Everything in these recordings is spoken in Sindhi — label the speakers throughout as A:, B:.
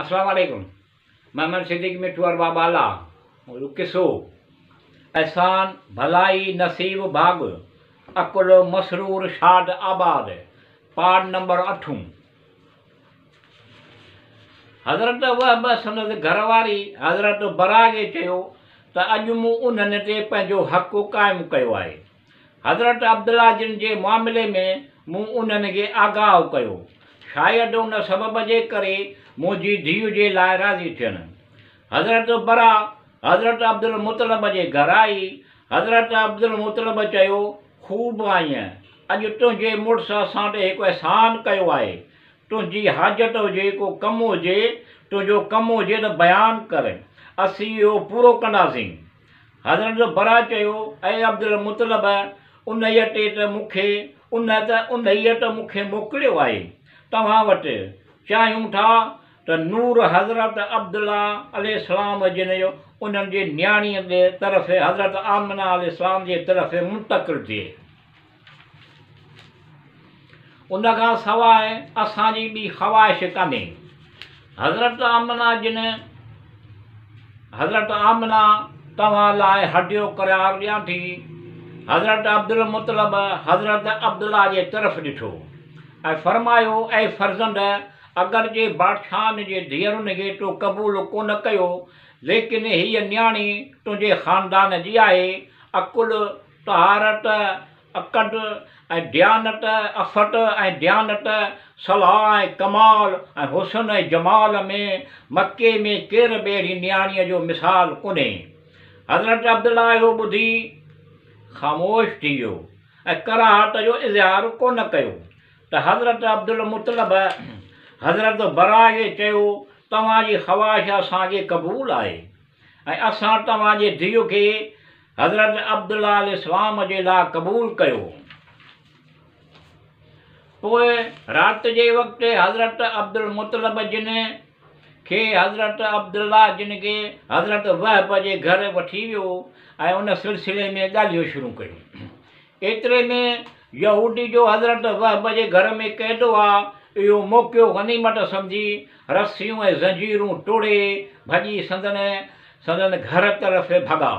A: السلام عليڪم محمد صديق مٺو ارباب اعليٰ جو قصو احسان ڀلائي نصيب ڀاڳ عقل مسرور شاد آباد پارٽ نمبر اٺون حضرت وهب سندس گهر واري حضرت براء کي چيو ته اڄ مون انهن تي پنهنجو حق قائم ڪيو آهي حضرت عبدالله جن جي معاملي ۾ مون انهن کي آگاهه ڪيو، شايد ان سبب جي ڪري منهنجي ڌيء جي لاء راضي ٿين. حضرت براء حضرت عبدالمطلب جي گهر آئي. حضرت عبدالمطلب چيو، خوب آئينء، اڄ تنهنجي مڙس اسان تي هڪ احسان ڪيو آهي. تنهنجي حاجت هجي، ڪو ڪم هجي، تنهنجو ڪم هجي ته بيان ڪر، اسين اهو پورو ڪنداسين. حضرت براء چيو، اي عبدالمطلب! انهيء تي ته مون کي ان ته انهيء ته مون کي موڪليو آهي توهان وٽ، چاهيون ٿا ته نور حضرت عبدالله عليه السلام جن جو انهن جي نياڻيء جي طرف حضرت آمنه عليه السلام جي طرف منتقل ٿئي. ان کان سواء اسان جي ٻي خواهش ڪانهي. حضرت آمنه جن حضرت آمنه توهان لاء هديو قرار ڏيان ٿي. حضرت عبدالمطلب حضرت عبدالله جي طرف ڏٺو ۽ فرمايو، اي فرزند! اگرچه بادشاهن جي ڌيئرن کي تو قبول ڪونه ڪيو، ليڪن هيء نياڻي تنهنجي خاندان جي آهي، عقل، طهارت، عقد ۽ ديانت، عفت ۽ ديانت، صلاح ۽ ڪمال ۽ حسن ۽ جمال ۾ مڪي ۾ ڪير به اهڙي نياڻيء جو مثال ڪونهي. حضرت عبدالله اهو ٻڌي خاموش ٿي ويو ۽ ڪراهت جو اظهار ڪونه ڪيو ته حضرت عبدالمطلب حضرت براء کي چيو، توهان جي خواهش اسان کي قبول آهي ۽ اسان توهان جي ڌيء کي حضرت عبدالله عليه السلام جي لاء قبول ڪيو. پوء رات جي وقت حضرت عبدالمطلب جن کي حضرت عبدالله جن کي حضرت وهب جي گهر وٺي ويو ۽ ان سلسلي ۾ ڳالهيون شروع ڪيون. ايتري ۾ يهودي جو حضرت وهب جي گهر ۾ قيد هئا، اهو موقعو غنيمت سمجهي رسيون ۽ زنجيرون ٽوڙي ڀڄي سندن سندن گهر طرف ڀڳا.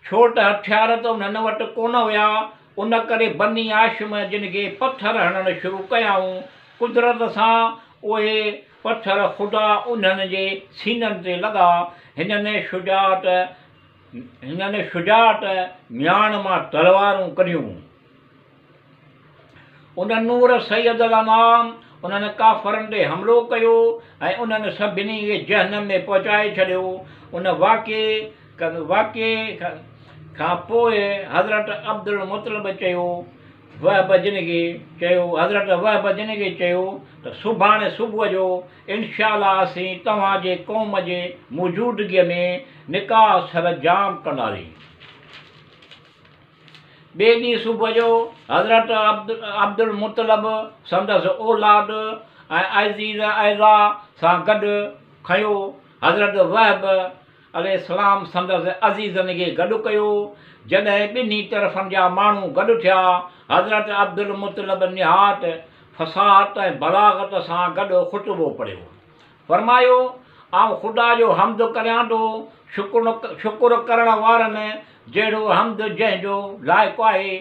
A: ڇو ته هٿيار ته انهن وٽ ڪونه هيا، ان ڪري بني هاشم جن کي پٿر هڻڻ شروع ڪيائون، قدرت سان اهي پٿر خدا انهن جي سينن تي لڳا، هنن شجاعت هنن شجاعت مياڻ مان تلوارون ڪڍيون. ان نور سيد الانام انهن ڪافرن تي حملو ڪيو ۽ انهن سڀني کي جهنم ۾ پهچائي ڇڏيو. ان واقعي واقعي کان پوء حضرت عبدالمطلب چيو، وهب جن کي چيو، حضرت وهب جن کي چيو ته سڀاڻي صبح جو انشاء الله اسين توهان جي قوم جي موجودگيء ۾ نڪاح سرانجام ڪنداسين. ٻئي ڏينهن صبح جو حضرت عبدالمطلب سندس اولاد ۽ عزيز اعزا سان گڏ کنيو. حضرت وهب عليه السلام سندس عزيزن کي گڏ ڪيو. جڏهن ٻنهي طرفن جا ماڻهو گڏ ٿيا، حضرت عبدالمطلب نهايت فصاحت ۽ بلاغت سان گڏ خطبو پڙهيو. فرمايو، آئون خدا جو حمد ڪريان ٿو، شڪر ڪرڻ وارن جهڙو حمد جنهن جو لائق آهي،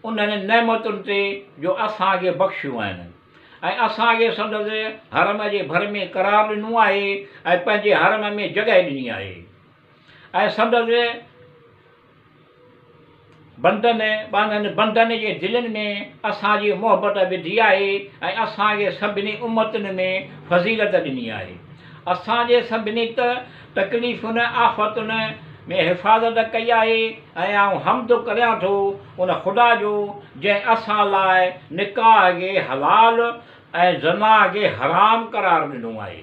A: انهن نعمتن تي جو اسان کي بخشيون آهن ۽ اسان کي سندس حرم جي ڀر ۾ قرار ڏنو آهي ۽ پنهنجي حرم ۾ جڳهه ڏني آهي ۽ سندس بندن، ٻانهن بندن جي دلين ۾ اسان جي محبت وڌي آهي ۽ اسان کي سڀني امتن ۾ فضيلت ڏني آهي. اسان جي سڀني تڪليفن، آفتن، ۾ حفاظت ڪئي آهي ۽ آئون حمد ڪريان ٿو ان خدا جو جنهن اسان لاء نڪاح کي حلال ۽ زنا کي حرام قرار ڏنو آهي.